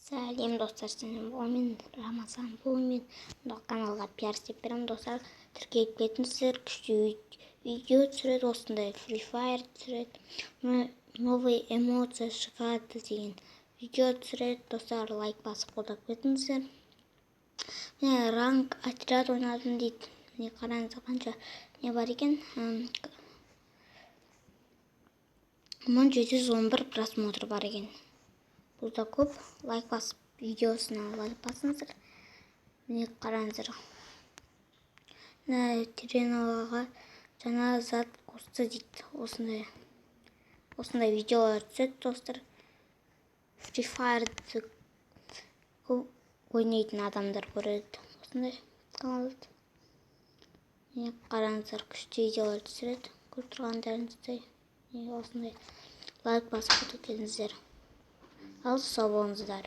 Сәлем, достар! Сіздермен мен, Рамазан. Бүгін мен мына каналға пиар істеп беремін, достар. Тіркеліп кетіңіздер. Күшті видео түсіреді, осындай Free Fire түсіреді, новый эмоция шығады деген видео түсіреді. Достар, лайк басып қолдап кетіңіздер. Міне, ранг отряд ойнадым дейді. Міне, қараңыздар, қанша не бар екен: 1711 просмотр бар екен. Бұл да көп. Лайк басып, видеосына лайк басыңыздар. Міне, қараңыздар, мына Тереноваға жаңа зат қосты дейді. Осындай осындай видеолар түседі, достар. Free Fire'ды көп ойнайтын адамдар көреді осындай каналды. Міне, қараңыздар, күшті видеолар түсіреді, көріп тұрғандарыңыздай. Міне, осындай лайк басып кетіңіздер. Ал сау болыңыздар.